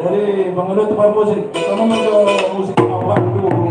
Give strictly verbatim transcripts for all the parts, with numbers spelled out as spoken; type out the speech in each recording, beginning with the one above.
Jadi, mangolu tu parmusik, tolong untuk musik awal dulu.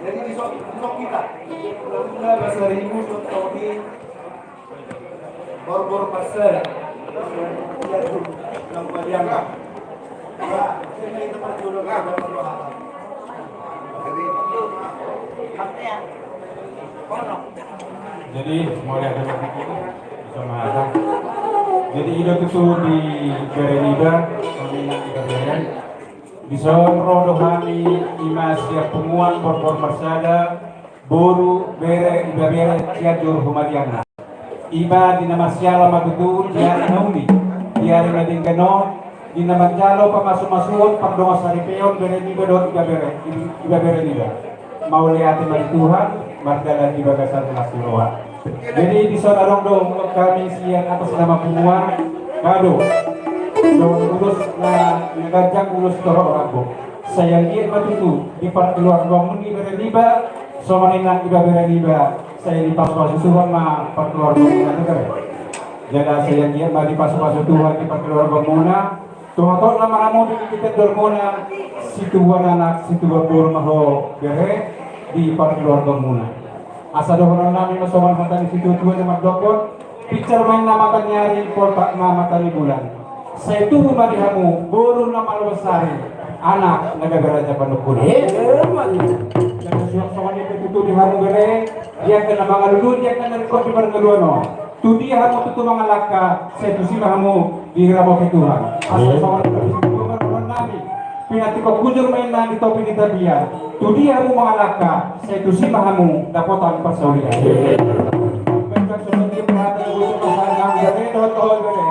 Jadi di sok, di sok kita. Udah, udah, bahasa Inggris, sok, sok, di Borbor Pasar. Iya, tuh. Yang Madiang. Jadi, mauliate ma tutu, bisa mata. Jadi, i do tutu di bere niba, songon i nang di bere. Dison ro do hami, i ma sian punguan Borbor Marsada, boru, bere, ibebere, Cianjur Humaliang. I ma di na masiala ma tutu di ari na uli, di ari na denggan on, di na manjalo pamasumasuon, pardongansaripeon bere niba dohot ibebere, ibebere niba. Mauliate ma di Tuhan, mardalan di bagasan las ni roha. Jadi, dison adong do hami sian atas nama punguan, kado dohot ulos na, na ganjang, ulos torop rambu. Sai anggiat ma tutu di parkeluargaonmuna, ibebere niba, songon i nang ibebere niba, sai dipasupasu Tuhan ma parkeluargaonmuna, ibebere. Jala sai anggiat ma dipasupasu Tuhan di parkeluargaonmuna. Tongatongana ma hamu di, di tendolmuna, situbuan anak, situbuan boru ma ho, bere, di parkeluargaonmuna. Asa dohononnami ma songon hata ni situatua na mandokkon: Pinjar ma inna mata ni ari, poltak ma mata ni bulan. Sai tubu ma di hamu boru na malo marsari, anak na gabe raja panungkunan. Eh, betul. Jala suang songon i pe tutu di hamu bere, di angka na mangalului, di angka na ringkot di parngoluon on. Tu dia hamu tutu mangalangka, sai tusi ma hamu diramoti Tuhan. Asa songon i pe tutu ma dohononnami: Pinantikhon hujur ma inna di topi ni tapian. Tu dia hamu mangalangka, sai tusi ma hamu dapotan parsaulian. Baik, songon i pe hata na bujur pasahat nang bere dohot ho bere.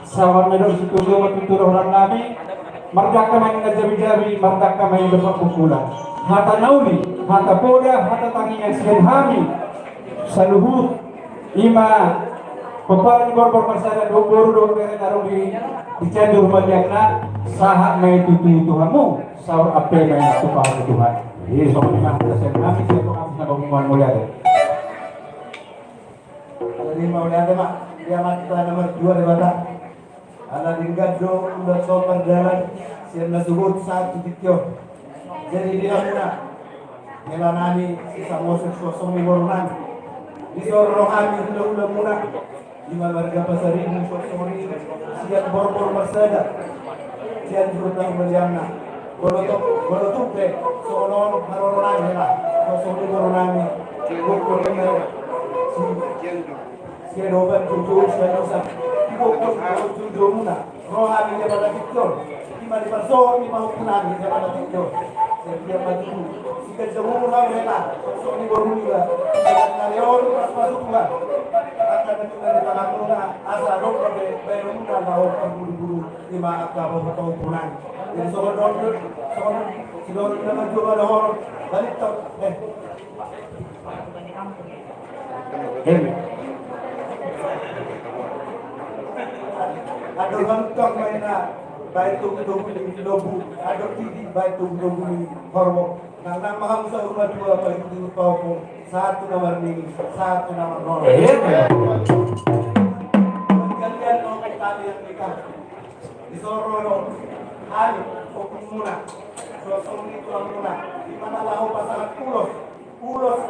Saur matua, situtu ma tutu dohononnami: Mardangka ma inna jabijabi, mardangka ma inna parpungkulan. Hata na uli, hata poda, hata tangiang sian hami saluhut, i ma pomparan ni Borbor Marsada, dohot boru dohot bere na adong di, di Cianjur Humaliang, na sahat ma i tutu tu hamu, saur ampe ma i tutu tu hamu, Tuhan. Jadi songon i ma hata sian hami, sian hami na papunguan, mauliate. Jadi mauliate ma di Amanta na martua Debata. Ala denggan do ulaon on mardalan sian na sogot sahat tu tingki on. Jadi di hamuna, hela nami si Samosir suang songon i boru nami, dison ro hami hulahulamuna, i ma marga Pasaribu suang songon i, sian Borbor Marsada, Cianjur na humaliangna. Molo tung, molo tung pe songon on haroro nami, hela, suang songon i boru nami, boru nami, si Siadopan, Joujou, Sianusa, di boru, boru, boru, boru muna. Ro hami di hamuna tingki on, i ma di parsohot ni pahompu nami di hamuna tingki on. Sai dia ma tutu siganjang umur hamu, hela, suang songon i boru niba. Sian ari on pasupasu Tuhan angka na tinggal di tanganmuna, asa adong dope baenonmuna laho parbuduburu, i ma angka pahompu nami. Jadi songon on, songon on, songon on, na manjua ma dohonon, balintang, eh. Hem. Andor balintang ma inna baen togutogu ni lombu, andor titi baen togutogu ni horbo. Nang, nang ma hamu saur matua, paihut-ihut pahompu, sahat tu na marnini, sahat tu na marnono. Hem. Kalian mau kalian nikah. Dison ro do hami, ompungmuna, suang songon i tulangmuna, di mana laho pasahat ulos, ulos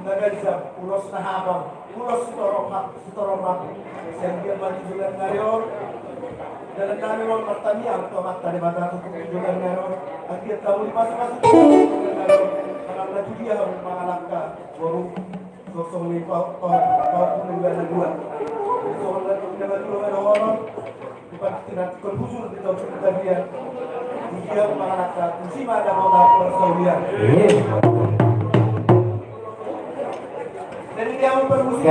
Taganjang, ulos na hapal, ulos sitorop ha-, sitorop rambu. Sai anggiat ma tu joloan ni ari on dalan nami on martangiang tu Amanta Debata tu joloan ni ari on. Anggiat hamu dipasupasu tu joloan ni ari on. Manang na tu dia hamu mangalangka, boru, songon i pahompu, pahompu ni dua na dua. Songon na tu dia na dua na dohonon. Di partinantikon hujur di topi tabian. Di dia mangalangka tusi ma dapotan parsaulian. Jadi dia mempermusik.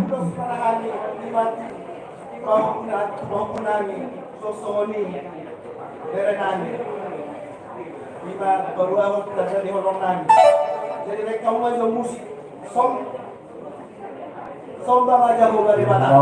Ulos parahani, lima, lima huna, lima huna ni, sosoni, berenani. Lima baru awak kita jadi holong nani. Jadi mereka mau aja musik. Som-, somba ma Jahowa Debata.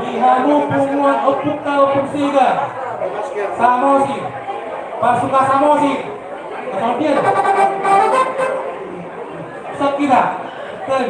Di hamu punguan Ompunta Ompung Siregar, Samosir, pasuka Samosir. Songon dia. Sokira. Ten.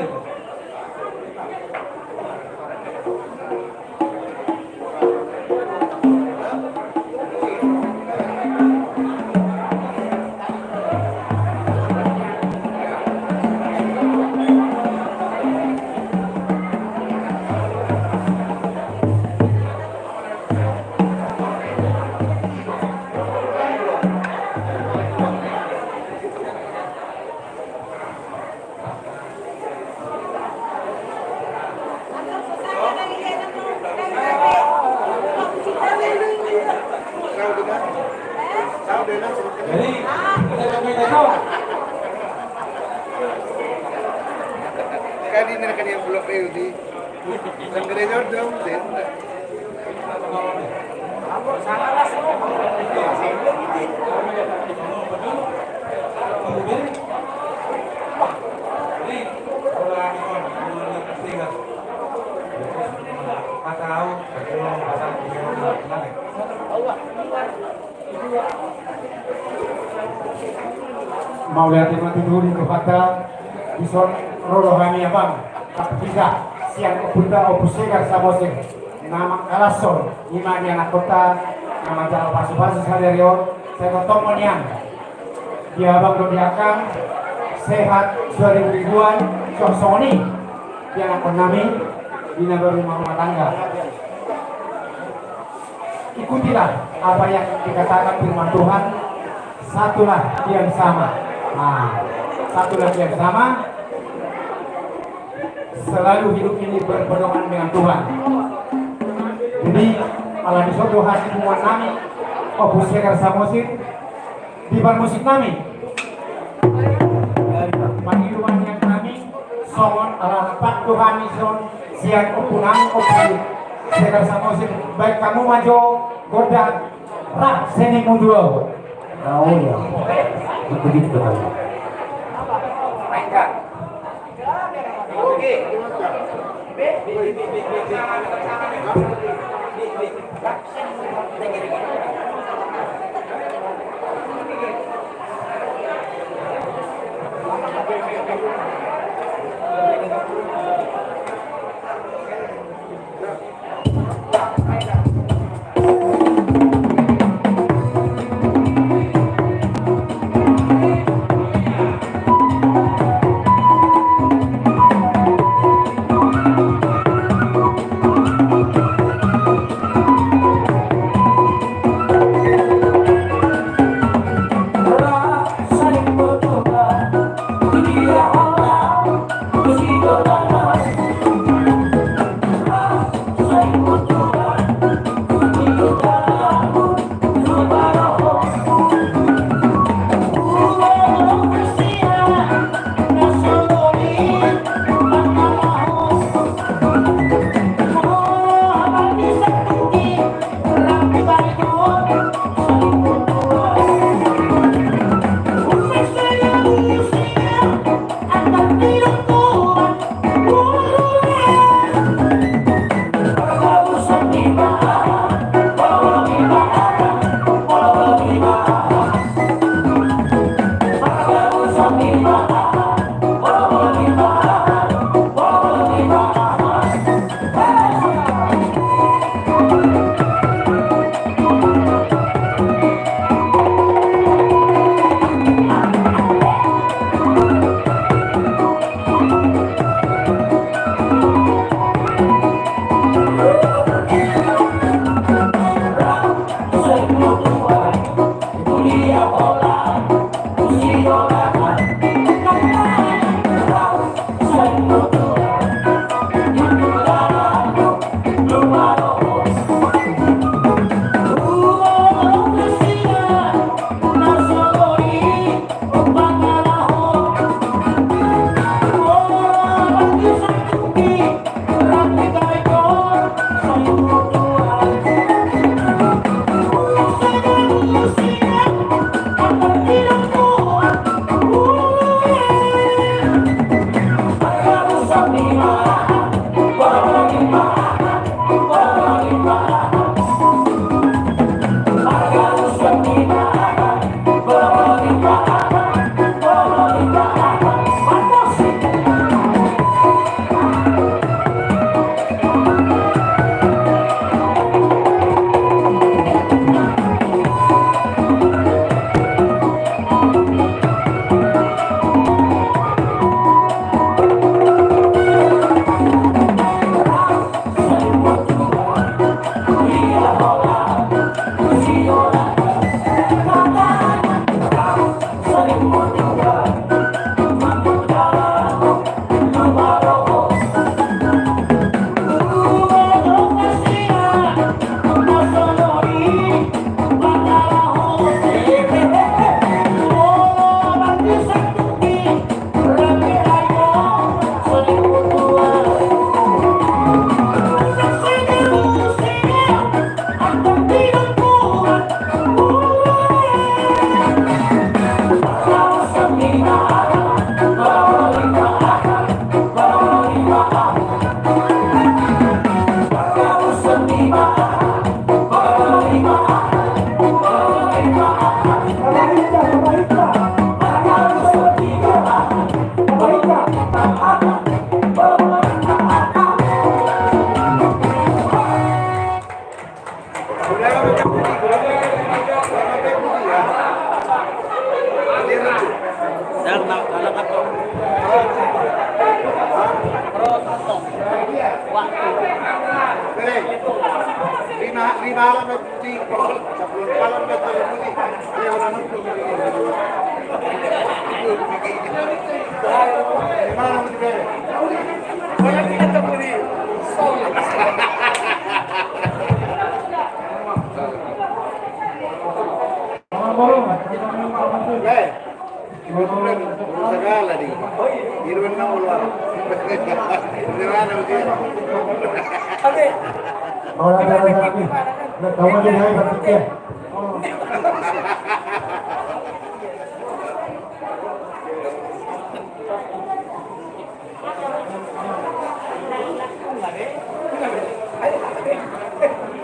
Kan ini kan yang belum P U D. Sang gereja dong, sen. Mauliate ma tutu di Tuhanta, dison ro do hami abang, hita sian ompunta Ompu Segar Samosir, na mangkalashon i ma di anakkonta na manjalo pasupasu sadari on, sai tongtong ma nian. Di abang dohot di akang, sehat, suari beribuan, songon i di anakkon nami, di na berumah rumah tangga. Ikutilah apa yang dikatakan firman Tuhan, satulah yang sama. Nah, satulah yang sama, selalu hidup ini berpedoman dengan Tuhan. Jadi, ala dison do hamu punguan nami, Ompu Segar Samosir, di parmusik nami. Mangido ma nian hami, songon ala na patuduhon nami dison, sian ompu nami, Ompu Segar Samosir, baen hamu ma jo gondang rap seni muduo. Oh iya. Begitu, betul. Sagala di. Iruan na ulu. Ora, ora, ora. Nah, kamu di hai berpikir.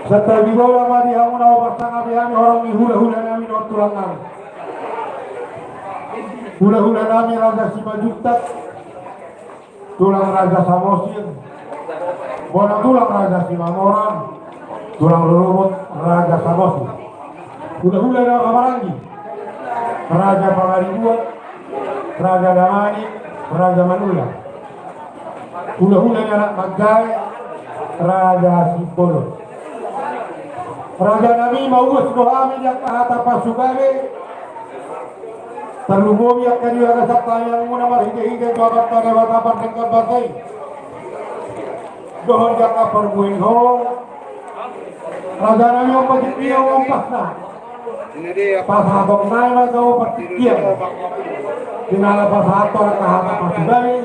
Santabi bola ma di hamu na pasangapi hami horong ni hulahula nami dohot tulang nami. Hulahula nami Raja Simanjuntak, tulang Raja Samosir, bona tulang Raja Simamoran, tulang rorobot Raja Samosir. Hulahula na marhahamaranggi, Raja Pangaribuan, Raja Damanik, Raja Manullang. Hulahula ni anak manjae, Raja Simbolon. Raja nami, mauas do hami di angka hata pasupasu. Tarlumobi angka di bagasan tangiangmuna marhitehite tu Amanta Debata pardenggan basa i dohot di angka parbue ni holong. Raja nami, on patikkian, on pasna. Pasahaton nai ma tu patikkian. Di na laho pasahathon angka hata pasupasu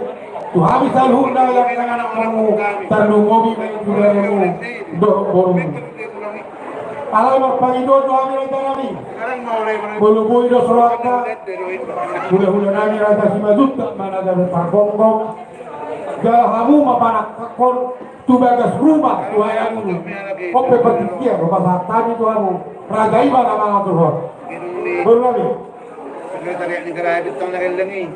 tu hami saluhutna, di angka anakmu, tarlumobi ma tu idamu dohot borumu. Alai marpangidoan do hami, raja nami. Molo boi dos rohanta, hulahula nami Raja Simanjuntak ma na gabe pargonggom. Jala hamu ma panangkakhon tu bagas ruma tu ayahmu. On pe patikkian do pasahat hami tu hamu. Raja i ma na mangaturhon. Boru nami. Sekretariat ni Geraha Bintang na Helleng i.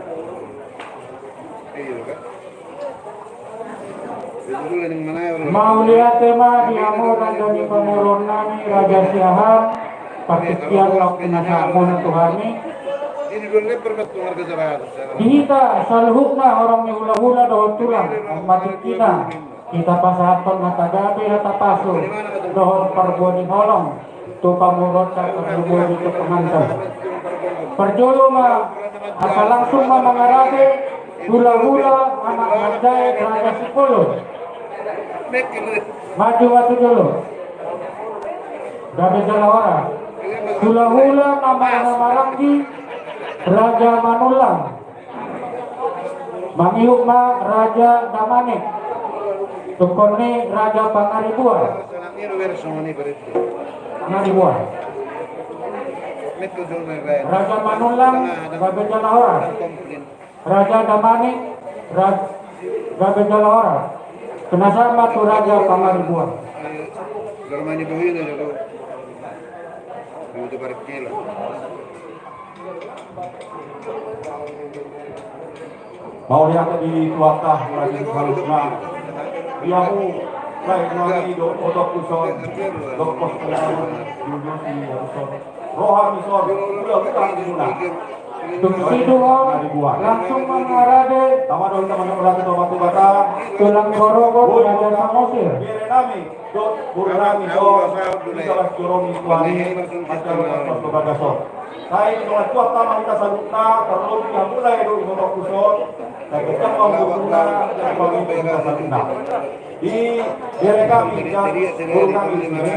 Mauliate ma di hamu raja ni pamoruon nami, Raja Siahaan, patikkian na pinasahatmuna tu hami. Di hita saluhutna horong ni hulahula dohot tulang, on ma tingkina hita pasahathon hata gabe, hata pasu dohot parbue ni holong tu pamoruonta, parlumobi tu panganta. Parjolo ma, asa langsung ma mangarade hulahula anak manjae Raja Simbolon. Maju ma tu jolo. Gabe jala horas. Hulahula na pahahamaranggi, Raja Manullang. Mangihut ma Raja Damanik, tungkon ni Raja Pangaribuan. Pangaribuan. Raja Manullang, gabe jala horas. Raja Damanik, ra-, gabe jala horas. Pinasahat ma tu Raja Pangaribuan. Mauliate di Tuhanta, mauliate di Tuhanta. Di hamu, baik nami dohot otoku son, dohot pos pengaruh, di hamu son. Roha ni son, udah bukan di muna. Tung sidung on, langsung mangarade. Tama dong, tama dong, tama dong, tama dong. Tulang rorobot Raja Samosir. Bere nami. Dohot boru nami dohot di salas joro ni tuani, mansai dohot pos tu bagas on. Sai dohot tuat tama hita saluhutna, tarlobi hamu lae dohot ibotoku son, sai kencang ma umurmuna, sai pangimpi hita saluhutna. Di bere kami, dan boru kami di sini,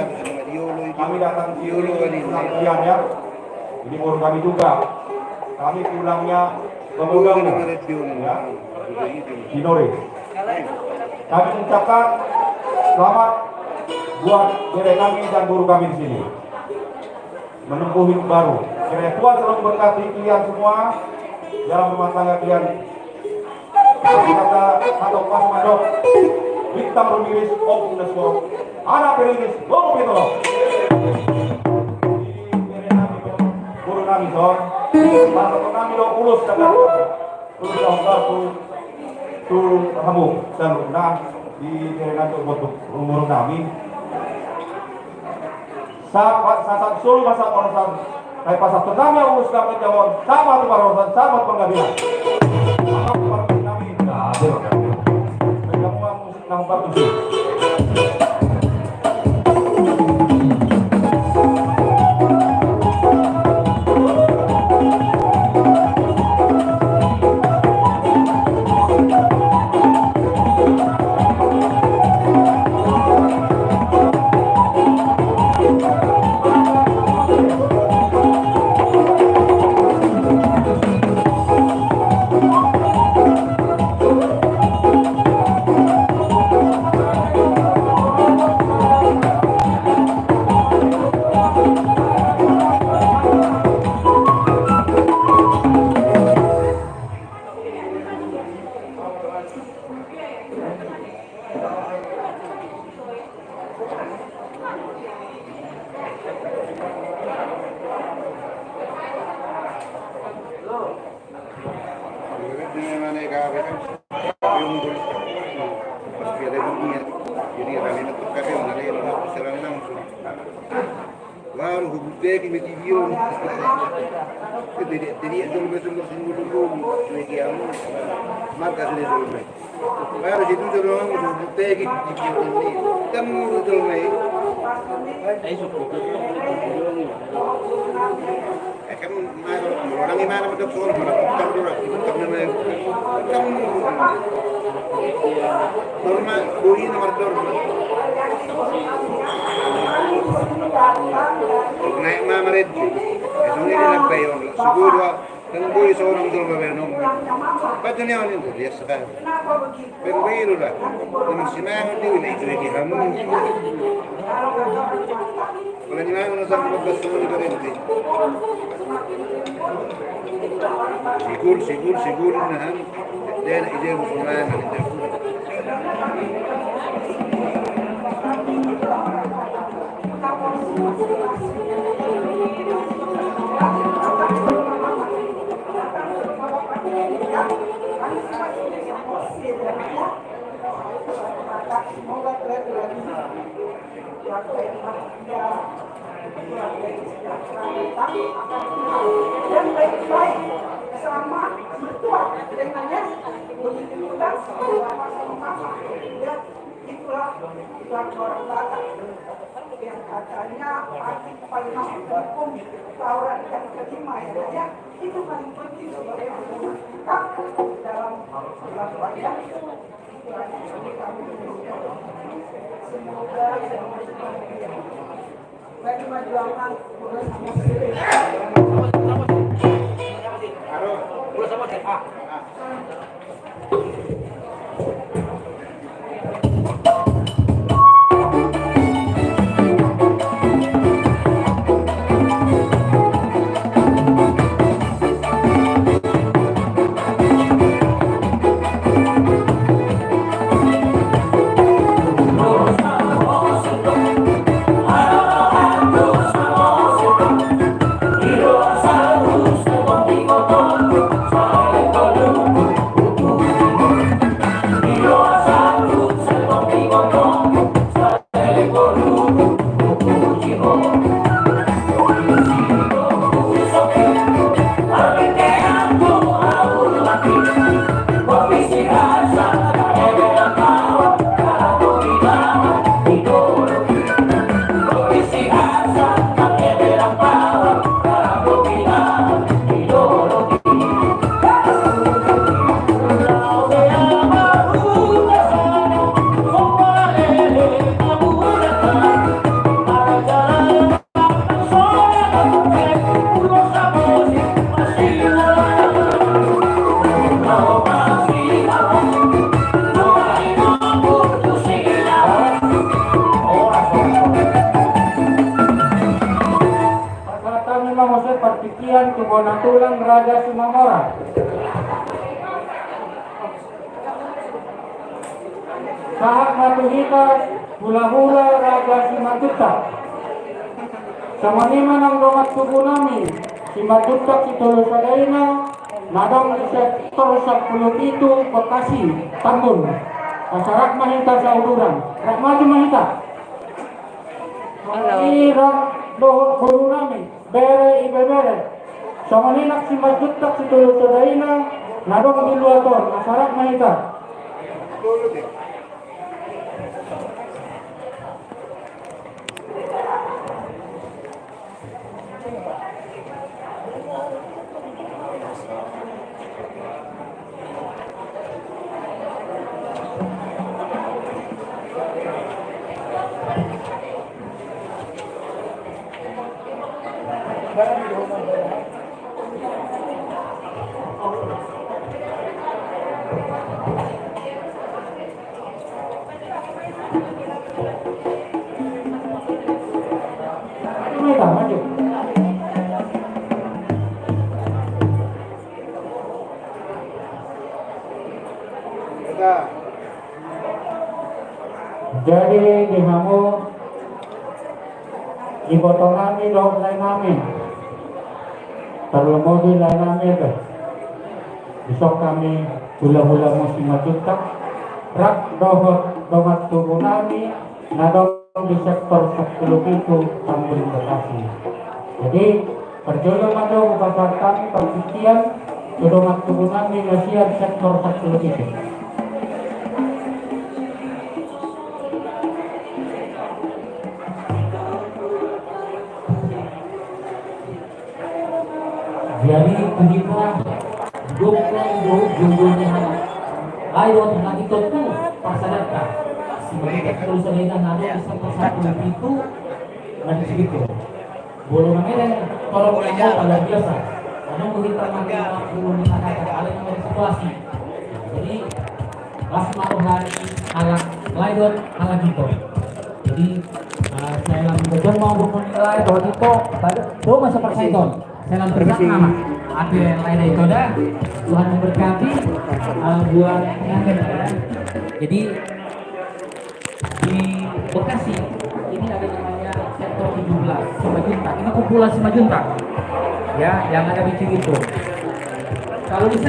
kami datang di sini, ya. Ini boru kami juga. Kami pulangnya Pemuda Umum, ya, Sinore. Kami ucapkan selamat buat bere kami dan boru kami di sini. Menempuh hidup baru. Kiranya Tuhan selalu memberkati kalian semua dalam rumah tangga kalian. Kata, kata pas madok. Bintang rumiris, om punas, anak beriris, om pitolo. Jadi, bere kami, boru nami son. Mantap nami lo, ulos dagang. Ulos dagang tu, tu hamu, dan nah, di bere nami tu boru nami. Sahat, sahat solu ma sahat parhorasan. Ai pasahat tu nami ulos na panjamoan, sahat ma tu parhorasan, sahat ma tu panggabean. Sahat ma tu parhorasan nami. Panjamoan musik na partusi. Jadi, jadi, jadi, jadi, Marga sini jolma i. Baru situ jolma i, musuh butegi, di jolma i. Temuru jolma i. Eh, kan, orang imana betul, orang tukar dulu, tukar nama. Temuru. Jolma, boi nomor jolma. Naik mama redji. Esok ini nak bayar. Subuh dua. Kan boi sonang jolma baen on. Baca ni on itu, biasa kan. Baen boi do da. Dengan si Mago di wina itu di hamu. Kalau ni Mago na sama bakas semua di barenti. Sigur, sigur, sigur, nah. Dia nak ide musuh mana, gitu. Dan baik-baik sama mertua dengannya, begitu juga sama mama. Ya, itulah, itulah orang Batak yang katanya paling masuk hukum Taurat yang kelima, ya, ya. Itu paling penting sebagai agama kita dalam, dalam wayang itu. Itu aja dari kami. Semoga yang Pasahaton ma muse partingkian tu bona tulang Raja Simamora. Sahat ma tu hita hulahula Raja Simanjuntak. Songon i ma nang dongan tubu nami Simanjuntak Sitolu Sada i na adong di sektor sampulu pitu Bekasi Tambun. Asa rap ma hita sauduran. Rap maju ma hita. Halo. Songon i rap dohot boru nami, bere, ibebere. Songon i nang Simanjuntak, Sitolu Sada Inang na adong di luat on, asa rap ma hita. Jadi di hamu iboto nami dohot lae nami, tarlumobi lae nami pe, dison hami hulahula muna Simanjuntak rap dohot dongan tubu nami na adong di sektor sampulu pitu Tambun, Bekasi. Jadi parjolo ma jo hupasahat hami partingkian tu dongan tubu nami na sian sektor sampulu pitu. Jadi tu hita, didok do jolo ni hami, lae dohot hami tu parsada, Simanjuntak, Sitolu Sada Inang na adong di sektor sampulu pitu. Mari cerita. Boru na mereng, torop ni anggota luar biasa. Adong do hita mangke mangkulu ni hata, alai na mereng situasi. Jadi, las ma roha ni halak lae dohot halak ito. Jadi, eh, saya langsung ke jomong, bukan lae dohot ito, pada, do masa persen itu. Saya langsung ke sana. Ada lae dohot ito dah. Tuhan memberkati, eh, buat pengantin, ya. Jadi, di Bekasi ini ada namanya sektor tujuh belas Simanjuntak. Ini kumpulan Simanjuntak, ya, yang ada di Cibitung. Kalau di